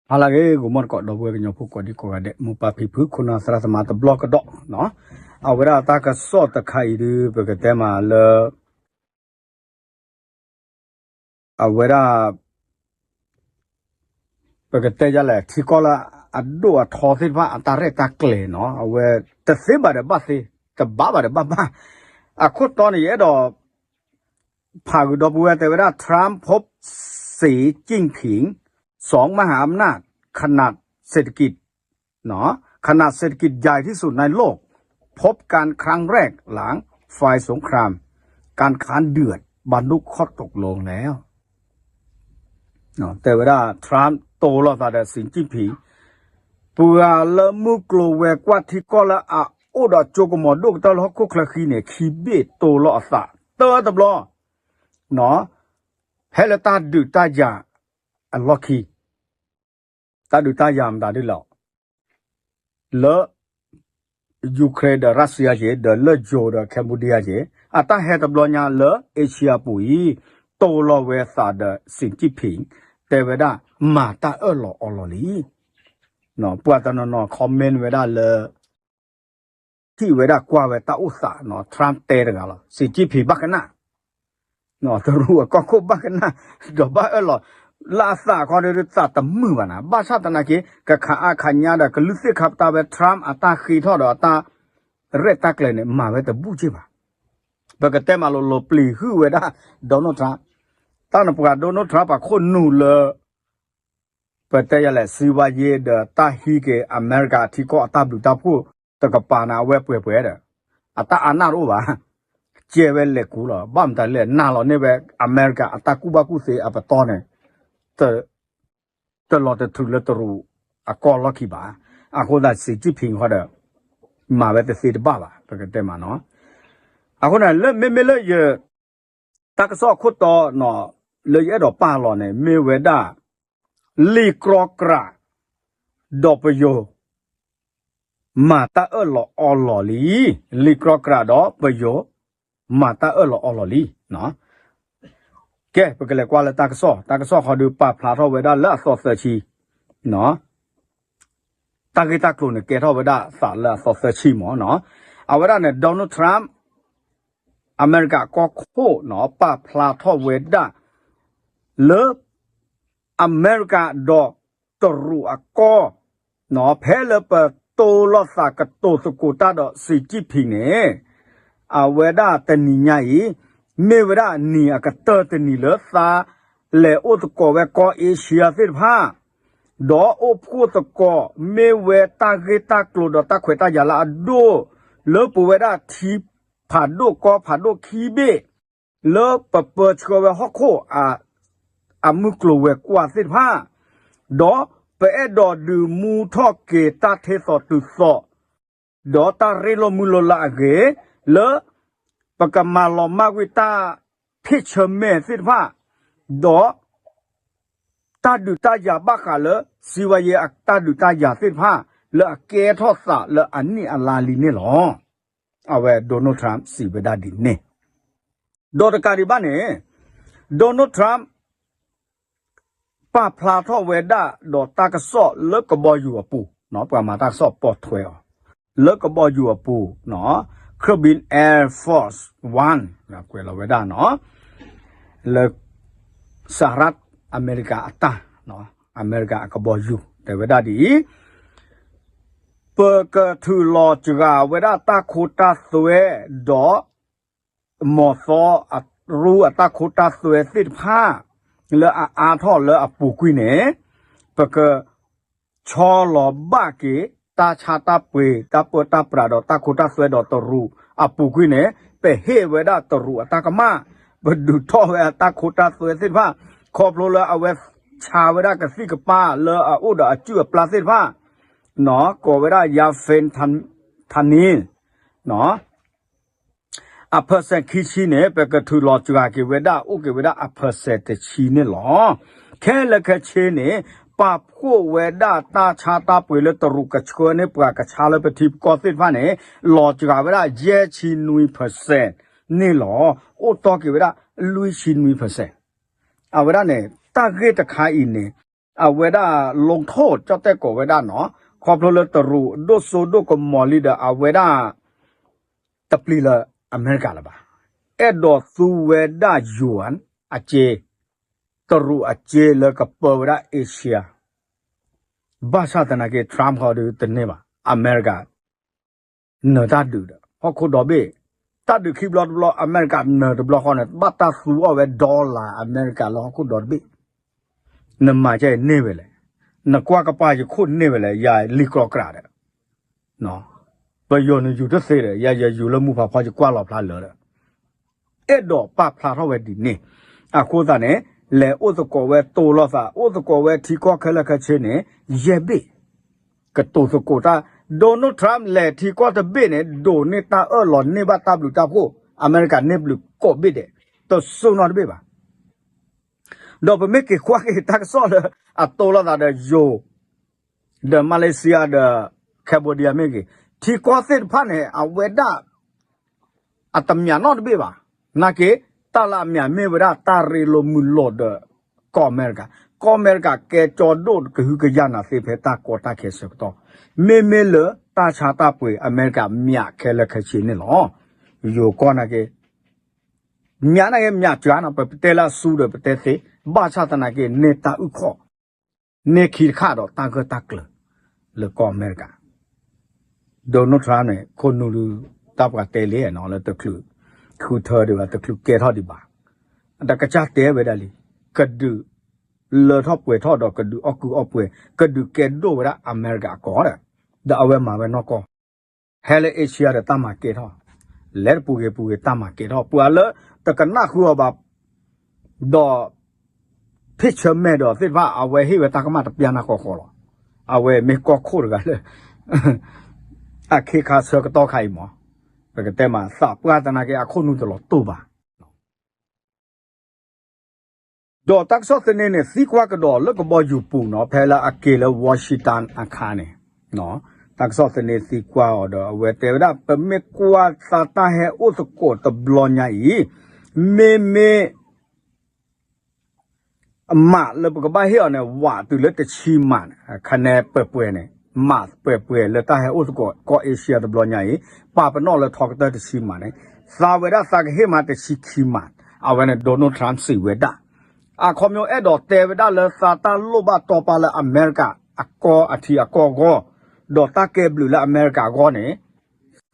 ဟါလၢအဂ့ၤ ဂီၤမီၢ်တကိး ဒီပုၢ်ဝဲၢ်ကညီဖိကိးဒံကိးဂၤဒဲး မိၢ်ပၢ်ဖံဖု ခိၣ်နၢ်သရၣ်သမါတဘျီကဒီး, အဝဲဒၣ်တၢ်ကစီၣ်တခါအံၤဒုး ပကတဲမးလၢ အဝဲဒၣ် ပကတဲယလဲၣ် ထံကီၢ်လၢအဒိၣ်အထီသ့ၣ်တဖၣ် အတၢ်ရဲၣ်တၢ်ကျဲၤနီၤ အဝဲတသ့ဘၣ်ဒီးဘၣ်သ့, တဘၣ်ဘၣ်ဒီးဘၣ်ဘၣ်. အခိၣ်တီန့ၣ် ယအဲၣ်ဒိး ဖးဂုာ်ဒီပုၢ်ဝဲၢ်တဲဝဲဒၣ် Trump พบ สีจิ้นผิง สองมหาอำนาจ ขนาดเศรษฐกิจ ขนาดเศรษฐกิจใหญ่ที่สุดในโลก พบกันครั้งแรกหลังฝ่ายสงคราม การค้าเดือดบรรลุข้อตกลงแล้ว တဲဝဲဒၣ် Trump တိၢ်လိာ်သးဒီး Xi Jinping ပှၤလၢမုၢ်ကျိၤဝဲၤကွာ်ထံကီၢ်လၢအအိၣ်ဒီးကၠိကမီၤဒိၣ်ကတၢၢ်လၢဟီၣ်ခိၣ်ချၢဃံန့ၣ် ခံဘ့ၣ်တိၢ်လိာ်အသး တၢတဘျီ ဖဲလၢတၢ်ဒုးတၢ်ယၤအလီၢ်ခံ တၢ်ဒုးတၢ်ယၤမတၤဒ်လဲၣ် လၢ Ukraine ဒီး Russia က့ၤ ဒီးလၢ Georgia ဒီး Cambodia က့ၤ အတၢ်ဟဲတဘျီညါလၢ Asia အပူၤအံၤ တိၢ်လိာ်ဝဲသးဒီး Xi Jinping တဲဝဲဒၣ် မၤတၢ်အၢၣ်လီၤအီလီၤလံ. ပှၤတနီၤနီၤ comment ဝဲဒၣ်လၢ ထံၣ်ဝဲဒၣ်ကွၢ်ဝဲတၢ်အိၣ်သးနီၤ Trump တဲတဂၤလီၤ Xi Jinping ဘၣ်ကနၣ် တရူးအကီၢ်ခိၣ်ဘၣ်ကနၣ် ဒီးဘၣ်အၢၣ်လီၤ လၢအသးခီဒီးသးတမုာ်ဘၣ်နၤ ဘၣ်ဆၣ်သနာ်က့ ကခးအါခးညါဒီးကလုၢ်သ့ၣ်ခါပတာ်ဝဲ Trump အတၢ်ဃ့ထီၣ်ဒီးအတၢ်ရဲၣ်တၢ်ကျဲၤန့ၣ် မၤဝဲတဘူၣ်က့ၢ်ဘၣ်. ပကတဲမးလိၤလိၤပျံၤဟုၣ်ဝဲဒၣ် Donald Trump တၢ်နပှၤ Donald Trump ပှၤခိၣ်နူာ်လၢ ပတဲယလဲၣ် စံးဝါယ့ဒီးတၢ်ဟံးက့ၤ အမဲရကၤထံကီၢ်အတၢ်ဘျုးတၢ်ဖှိၣ်တကပၤန့ၣ် အဝဲပှဲၤပှဲၤဒီး အတၢ်အါနၢ်တအိၣ်ဘၣ် ကဲဝဲလဲၤကူလီၤ ဘၣ်မတၤလဲၣ် နာ်လီၤန့ၢ်ဝဲ အမဲရကၤအတၢ်ကူၣ်ဘၣ်ကူၣ်သ့အပတီၢ်န့ၣ် တလီၤတထုးလၢတရူးအကီၢ်လီၢ်ခံဘၣ်. အဃိသတး Xi Jinping ဃီဒီး မၤဝဲတသ့တဘၣ်ဘၣ် ပကတဲမးနီၤ. အဃိန့ၣ် လၢမ့မ့ၢ်လၢယ တၢ်ကစီၣ်အခိၣ်တီနီၤ လၢယအဲၣ်ဒိးပာ်လီၤန့ၣ် မ့ၢ်ဝဲဒၣ် လံာ်ကြီကြာ် ဒီးပယီၤ မၤတၢ်အၢၣ်လီၤအီလီၤလံ. လံာ်ကြီကြာ်ဒီးပယီၤ မၤတၢ်အၢၣ်လီၤအီလီၤလံ. ကဲ ပကလဲၤကွၢ်လၢတၢ်ကစီၣ်, တၢ်ကစီၣ်ဃီဒုးပာ်ဖျါထီၣ်ဝဲဒၣ်လၢအသီသၢဆံ, တၢ်ဂ့ၢ်တၢ်ကျိၤန့ၣ် ကဲထီၣ်ဝဲဒၣ်သးလၢအသီသၢဆံမ့ၢ်နီၤ. အဝဲဒၣ်န့ၣ် Donald Trump အမဲရကၤကီၢ်ခိၣ်နီၤ ပာ်ဖျါထီၣ်ဝဲဒၣ် လၢ အမဲရကၤဒီးတရူးအကီၢ်နီၤ ဖဲလၢပတိၢ်လိာ်သးကတိၤသကိးတၢ်ဒီး Xi Jinping န့ၣ် အဝဲဒၣ်တနံၤညါအံၤ မ့ၢ်ဝဲဒၣ်နံၤအကတၢၢ်တနံၤလၢသးလဲၤအိၣ်သကိးဝဲကီၢ် Asia သ့ၣ်တဖၣ် ဒီးအိၣ်ဖှိၣ်သကိး မ့ၢ်ဝဲတၢ်ဂ့ၢ်တၢ်ကျိၤဒီးတၢ်ခွဲးတၢ်ယာ်လၢအဒိၣ် လၢပဝဲဒၣ်ထံဖးဒိၣ်ကီၢ်ဖးဒိၣ်ခံဘ့ၣ် လၢပပၢဆှၢဝဲဟီၣ်ခိၣ် အမုၢ်ကျိၤဝဲၤကွာ်သ့ၣ်တဖၣ်, ဒီးပအဲၣ်ဒိးဒုးမူထီၣ်က့ၤတၢ်ထဲသိးတုၤသိး, ဒီးတၢ်ရ့လိာ်မုာ်လိာ်လၢအဂ့ၤ, လၢပကမၤလီၤမၢ်ကွံာ်တၢ်ဖ့ၣ်ဆၢမဲာ်သ့ၣ်တဖၣ်, ဒီး တၢ်ဒုးတၢ်ယၤဘၣ်ဃးလၢ စံးဝါယဲအတၢ်ဒုးတၢ်ယၤသ့ၣ်တဖၣ် လၢအကဲထီၣ်သးလၢအနံၣ်အလါလံန့ၣ်လီၤ. အဝဲ Donald Trump စံးဝဲဒၣ်ဒ်န့ၣ်, ဒီးတကးဒံးဘၣ်န့ၣ် Donald Trump ပာ်ဖျါထီၣ်ဝဲဒၣ်ဒီးတၢ်ကစီၣ်လၢကဘီယူၤအပူၤ, ပှၤမၤတၢ်ကစီၣ်ပိာ်ထွဲအီၤ, လၢကဘီယူၤအပူၤ, Caribbean Air Force One ကွဲးလီၤဝဲဒၣ်နီၤ, လၢ စဟရၣ်အမဲရကၤအတၢ်, အမဲရကၤအကဘီယူၤ တဲဝဲဒၣ်ဒ်အံၤ, ပကထုးလီၤစှၤဝဲဒၣ်တၢ်ခိတၢ်သွဲဒီး မီၤသီအရူအတၢ်ခိတၢ်သွဲသ့ၣ်တဖၣ် လၢအအါထီၣ်လၢအပူၤကွံာ်န့ၣ်, ပက ဆီလီၤဘၣ်က့ၤ တၢ်ဆါတၢ်ပှ့ၤ တၢ်ပၢတၢ်ပြးဒီးတၢ်ခိတၢ်သွဲဒီးတရူးအပူၤကွံာ်န့ၣ်, ပဟ့ၣ်ဝဲဒၣ်တရူးအတၢ်ကမၣ်, ပဒုးထီၣ်ဝဲအတၢ်ခိတၢ်သွဲသ့ၣ်တဖၣ်, ခီဖျိလၢအဝဲဆါဝဲဒၣ်ကသံၣ်ကပၢ်လၢအအိၣ်ဒီးအစုၣ်အပျၢ်သ့ၣ်တဖၣ်, ကိးဝဲဒၣ် Yasmin Tha- Thanein အ percent ခံဆံန့ၣ် ပကထုးလီၤစှၤက့ၤဝဲဒၣ် အိၣ်က့ၤဝဲဒၣ်အ percent တဆံန့ၣ်လီၤ. ခဲလၢာ်ခဲဆ့န့ၣ် ပာ်ဖှိၣ်ဝဲဒၣ်တၢ်ဆါတၢ်ပှ့ၤလၢတရူးကဆှၢန့ၢ်ပှၤကဆါလၢပထံပကီၢ်သ့ၣ်တဖၣ်န့ၣ် လီၤစှၤဝဲဒၣ်ယဲၢ်ဆံနွံ percent န့ၣ်လီၤ. အိၣ်တီၢ်က့ၤဝဲဒၣ်လွံၢ်ဆံနွံ percent အဝဲဒၣ်န့ၣ် တၢ်ဂ့ၢ်တခါအံၤန့ၣ် အဝဲဒၣ် လီထိၣ် ကၠီၣ်တဲၣ်ကိးဝဲဒၣ်နီၤ, ခီဖျိလၢတရူးဒိၣ်စိဒိၣ်ကမီၤလံဒီး အဝဲဒၣ် တပျံၤလၢအမဲရကၤလၢၤဘၣ်. အဲၣ်ဒိးသူဝဲဒၣ် ယွၣ် အစ့, တရူးအစ့လၢကပၢဝဲဒၣ် Asia. ဘၣ်ဆၣ်သနာ်က့ Trump ခီဒုးတန့ၢ်ဘၣ်, အမဲရကၤ နၢၤတၢ်ဒုးဒီး ဟီၣ်ခိၣ်ဒီဘ့ၣ်, တၢ်ဒုးခံဘျီတဘျီ အမဲရကၤနၢၤတဘျီဃီန့ၣ် ဘၣ်တၢ်သူအီၤဝဲ dollar အမဲရကၤလၢဟီၣ်ခိၣ်ဒီတဘ့ၣ်, နမၤကဲအံၤန့ၢ်ဝဲလဲၣ်, နကွၢ်ကပၤယခိၣ်န့ၢ်ဝဲလဲၣ်, ယၤလံၤကြီကြးဒီး ပယီၤနယူၤတသ့ဒီး ယၤယယူၤလၢမူဖးဖီယကွၢ်လီၤဖျါလၢာ်ဒီး အဲၣ်ဒိးပာ်ဖျါထီၣ်ဝဲဒ်န့ၣ်, အဃိသတးန့ၣ် လဲၤအိၣ်သကိးဝဲတိၢ်လိာ်သး အိၣ်သကိးဝဲထံကီၢ်ခဲလၢာ်ခဲဆ့န့ၣ် ယဲၢ်ဘ့ၣ် ကတိၤသကိးတၢ်, Donald Trump လဲၤထံကီၢ်တဘ့ၣ်န့ၣ် ဒိးန့ၢ်တၢ်အၢၣ်လီၤန့ၢ်ဘၣ်တၢ်ဘျုးတၢ်ဖှိၣ် အမဲရကၤန့ၢ်ဘျုးကိးဘ့ၣ်ဒဲး, တစိၢ်နီတဘ့ၣ်ဘၣ်. ဒီးပမ့ၢ်က့ၤကွၢ်က့ၤတၢ်ကစီၣ်လၢ အတိၢ်လိာ်သးဒီးယိၤ ဒီး Malaysia ဒီး Cambodia မ့ၢ်ဂ့ၤ, ထံကီၢ်သ့ၣ်တဖၣ်န့ၣ် အဝဲဒၣ် အတမၠးနီတဘ့ၣ်ဘၣ်. နာ်က့ တၢ်လၢအမၠးမ့ၢ်ဝဲဒၣ်တၢ်ရ့လိာ်မုာ်လိာ်ဒီး ကီၢ်အမဲရကၤ, ကီၢ်အမဲရကၤကဲကၠီဒိၣ်ကဟုကယာ်နၤသ့ဖဲတၢ်ကီတၢ်ခဲဆၢကတီၢ်, မ့မ့ၢ်လၢတၢ်ဆါတၢ်ပှ့ၤ အမဲရကၤမၠးခဲလၢာ်ခဲဆ့န့ၣ်လီၤ. ယိၤကီၢ်နာ်က့ မၠးနာ်က့ မၠးစှၤနီၤ ပတဲလၢအစူဒီးပတဲသ့, ဘၣ်ဆၣ်သနာ်က့ န့ၢ်တၢ်အုၣ်ခီၣ် န့ၢ်ခံတခါဒီးတၢ်ဂၢၢ်တၢ်ကျၢၤ လၢကီၢ်အမဲရကၤ, Donald Trump န့ၣ် ခိၣ်နူာ်ဒုး တၢ်ပှၤတဲလံနီၤ လၢတချုး ဃုထၢဒံးဘၣ် တချုးကဲထီၣ်ဒံးဘၣ်, ဒီးကစၢ်တဲဝဲဒၣ်လံ, ကဒုးလၢထီၣ်ပှဲၤထီၣ်ဒီးကဒုးအီၣ်ကုအီၣ်ပှဲၤ ကဒုးကဲဒိၣ်ဝဲဒၣ်အမဲရကၤအကီၢ်ဒီး ဒီးအဝဲမၤဝဲနီၢ်ကီၢ် ဟဲလၢ Asia ဒီးတၢ်မၤကဲထီၣ်, လဲၤတပူၤဂ့ၤပူၤဂ့ၤတၢ်မၤကဲထီၣ် ပှၤလၢတကနၣ်ဃုအီၤဘၣ်, ဒီး ဖ့ၣ်ဆၢမဲာ်ဒီးသ့ၣ်တဖၣ် အဝဲဟ့ၣ်ဝဲတၢ်ကမၣ်တပျၢ်နၢ်ဃီဃီလီၤ. အဝဲမ့ၢ်ကီၢ်ခိၣ်တဂၤလၢ အခ့ခါဆၢကတီၢ်ခါအံၤမး, ပကတဲမး သးပှၢ်သနာ်က့ အခိၣ်နူာ်တလီၤတိၢ်ဘၣ် ဒီးတၢ်ကစီၣ်သန့န့ၣ် သံကွၢ်ကဒီးလၢကဘီယူၤပူၤနီၤ ဖဲလၢအက့ၤလၢ Washington အခါန့ၣ်, တၢ်ကစီၣ်သန့သံကွၢ်အီၤဒီး အဝဲတဲဝဲဒၣ် ပမ့ၢ်ကွၢ်သးတၢ်ဟဲအိၣ်သကိးတဘျီညါအံၤ, မ့မ့ၢ် မးလၢပကဘၣ်ဟ့ၣ်အီၤန့ၣ် ဝးတုၤလၢတဆံမးန့ၣ် ခါန့ၣ်ပှဲၤပှဲၤန့ၣ် မးပှဲၤပှဲၤလၢတၢ်ဟဲအိၣ်သကိးကီၢ် Asia တဘျီညါအံၤ, ပာ်ပနီၣ်လၢထီကတၢၢ်တဆံမးန့ၣ်, သးဝဲဒၣ်သးကဟ့ၣ်မးတဆံခံမး, အဝဲန့ၣ် Donald Trump စံးဝဲဒၣ်, အခီပညီအဲၣ်ဒိးတဲဝဲဒၣ်လၢသးတၢ်လိၣ်ဘၣ်တီပာ်လၢအမဲရကၤအကီၢ်အထံအကီၢ်အဂီၢ်, ဒီးတၢ်ကဲဘျုးလၢအမဲရကၤအဂီၢ်န့ၣ်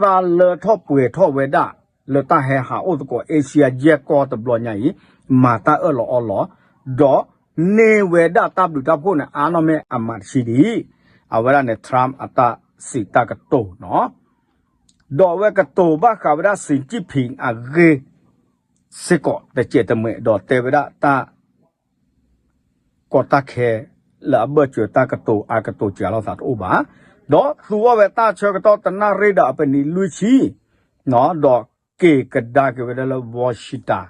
သးလၢထီၣ်ပှဲၤထီၣ်ဝဲဒၣ် လၢတၢ်ဟဲဟးအိၣ်သကိး Asia ယဲၢ်ကီၢ်တဘျီညါအံၤ, မၤတၢ်အၢၣ်လီၤအီလီၤ, ဒီးန့ၢ်ဝဲဒၣ်တၢ်ဘျုးတၢ်ဖှိၣ်န့ၣ် အါနီၢ်မ့ၢ်အမးတဆံဒံး, အဝဲဒၣ်န့ၣ် Trump အတၢ်စံးတၢ်ကတိၤနီၤ, ဒီးအဝဲကတိၤဘၣ်ဃးဝဲဒၣ် Xi Jinping အဂ့ၢ် စ့ၢ်ကီးတစဲးတမှဲး ဒီးတဲဝဲဒၣ်တၢ် ကီတၢ်ခဲ လၢအဘၢၣ်စၢၤတၢ်ကတိၤအါကတိၤစှၤလိာ်သးတအိၣ်ဘၣ်, ဒီးသူအီၤဝဲတၢ်ဆၢကတီၢ်တနၣ်ရ့ဒီးအပနံးလွံၢ်ဆံ, ဒီးက့ၤကဒါက့ၤဝဲဒၣ်လၢ Washington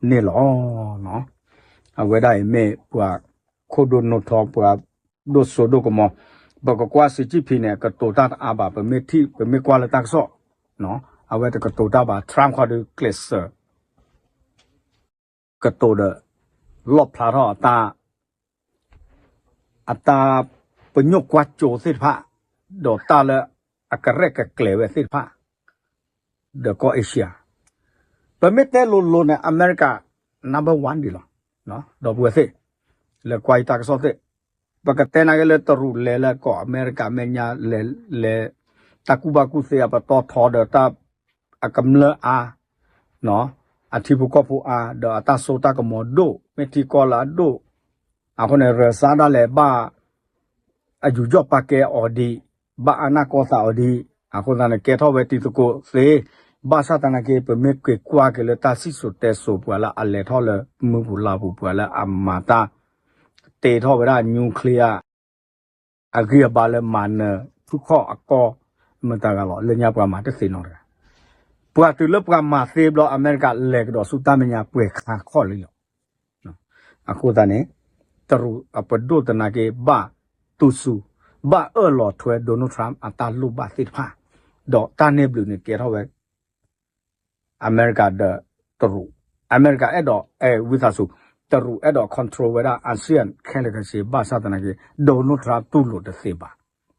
န့ၣ်လီၤ. အဝဲဒၣ်အံၤမ့ၢ်ပှၤခိၣ်ဒိၣ်နိထီ ပှၤဒိၣ်စိဒိၣ်ကမီၤ, ပကကွၢ် Xi Jinping န့ၣ် ကတိၤတၢ်တအါဘၣ်, ပမ့ၢ်ထံၣ် ပမ့ၢ်ကွၢ်လၢတၢ်ကစီၣ်, အဝဲတကတိၤတၢ်ဘၣ်, Trump ခီဒုးကျဲးစၢး ကတိၤဒီး လီၣ်ဖျါထီၣ်အတၢ် အတၢ်ပညိၣ်ကွၢ်စိသ့ၣ်တဖၣ်, ဒီးတၢ်လၢအကရဲၣ်ကကျဲၤဝဲသ့ၣ်တဖၣ်, ဒီးကီၢ် Asia, ပမ့ၢ်တဲလိၤလိၤန့ၣ် အမဲရကၤ number one ဒံးလီၤ. ဒီပုၢ်ဝဲၢ်သ့ၣ်, လဲၤကွၢ်ယတၢ်ကစီၣ်သ့ၣ်, ပကတဲနာ်က့လၢတရူးလဲၤလၢကီၢ်အမဲရကၤမဲာ်ညါလဲၤလဲၤ, တၢ်ကူၣ်ဘၣ်ကူၣ်သ့အပတီၢ်ထီဒီးတၢ် အကမျၢၢ်အါ, အထံဖိကီၢ်ဖိအါ, ဒီးအတၢ်စိတၢ်ကမီၤဒိၣ်, မ့ၢ်ထံကီၢ်လၢအဒိၣ်, အဃိန့ၣ် ရၢစါဒၣ်လဲာ်ဘၣ် အယူးယီၣ်ပာ်ကဲအီၤဒံး, ဘၣ်အါနၢ်ကီသးအီၤဒံး, အဃိသတးန့ၣ် ကဲထီၣ်ဝဲတံၤသကိးသ့, ဘၣ်ဆၣ်သနာ်က့ ပမ့ၢ်က့ၤကွၢ်က့ၤလၢတၢ်စံၣ်စိၤတဲစိၤ ပှၤလၢအလဲၤထီၣ်လၢမုၢ်ပူၤလါပူၤ ပှၤလၢအမၤတၢ် တ့ထီၣ်ဝဲဒၣ် nuclear အဂံၢ်အဘါလၢမၤနၢၤဖုၣ်ခီၣ်အကီၢ် မတၤဂၤလီၤ, လၢညါပှၤမၤတသ့နီတဂၤ, ပှၤတုၤလၢပှၤမၤသ့ဘျီ အမဲရကၤလဲၤကဒီးဆူတၢ်မဲာ်ညါပှဲၤခါခီၣ်လံလီၤ. အဃိသတးန့ၣ် တရူးအပဒိၣ်သနာ်က့ ဘၣ်တူၢ်စူၤ, ဘၣ်အၢၣ်လီၤထွဲ Donald Trump အတၢ်လိၣ်ဘၣ်သ့ၣ်တဖၣ်, ဒီးတၢ်န့ၢ်ဘျုးန့ၣ်ကဲထီၣ်ဝဲ အမဲရကၤဒီးတရူး, အမဲရကၤအဲၣ်ဒိး အဲၣ် ဝံသးစူၤ တရူးအဲၣ်ဒိး control ဝဲဒၣ် ASEAN ခဲလၢာ်ခဲဆ့ ဘၣ်ဆၣ်သနာ်က့ Donald Trump တူၢ်လိာ်တသ့ဘၣ်.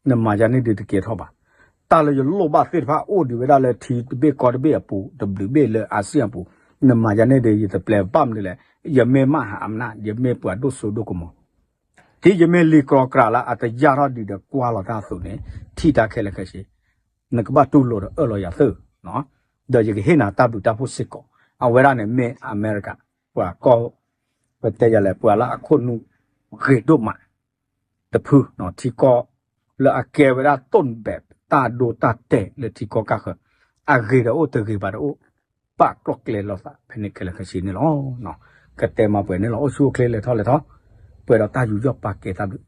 နမၤယၤန့ၣ်ဒုးတကဲထီၣ်ဘၣ်. တၢ်လၢယလိၣ်ဘၣ်သ့ၣ်တဖၣ်အိၣ်ဒံးဝဲဒၣ်လၢထံတဘ့ၣ်ကီၢ်တဘ့ၣ်အပူၤ တဘျုးဘ့ၣ်လၢ ASEAN အပူၤ, နမၤယၤန့ၣ်ဒီး ယတပျဲဘၣ်မနုၤလဲၣ်, ယမ့ၢ်မၤဟးအမနၣ် ယမ့ၢ်ပှၤဒိၣ်စိဒိၣ်ကမီၤ ထံယမ့ၢ်လံကြီကြးလၢအတယၢ်ထီၣ်ဒံးဒီးကွၢ်လီၤတၢ်အသိးန့ၣ် ထံၣ်တၢ်ခဲလၢာ်ခဲဆ့ နကဘၣ်တူၢ်လိာ်ဒီးအၢၣ်လီၤယၤသ့, ဒီးယကဟ့ၣ်နၤတၢ်ဘျုးတၢ်ဖှိၣ်စ့ၢ်ကီး, အဝဲဒၣ်န့ၣ်မ့ၢ်အမဲရကၤ ပှၤကီၢ် ပတဲယၤလဲၣ် ပှၤလၢအခိၣ်နူာ်ဂ့ၤဒိၣ်မး တဖု ထံကီၢ် လၢအကဲဝဲဒၣ်တိၣ်ဘဲးတၢ်ဒိတၢ်တဲာ်လၢထံကီၢ်ကၢ်ဃၢၤ အဂ့ၤဒီးအိၣ်တဂ့ၤဘၣ်ဒီးအိၣ် ပာ်ကျီၢ်ကျဲလိာ်သးဖဲန့ၣ်ခဲလၢာ်ခဲဆ့န့ၣ်လီၤ. ကတဲမၤပှဲၤန့ၣ်လီၤ. အိၣ်ဆူၣ်အိၣ်ချ့လဲၤထီၣ်လဲၤထီၣ် ပှဲၤဒီးတၢ်ယူးယီၣ်ပာ်ကဲတၢ်ဘျုး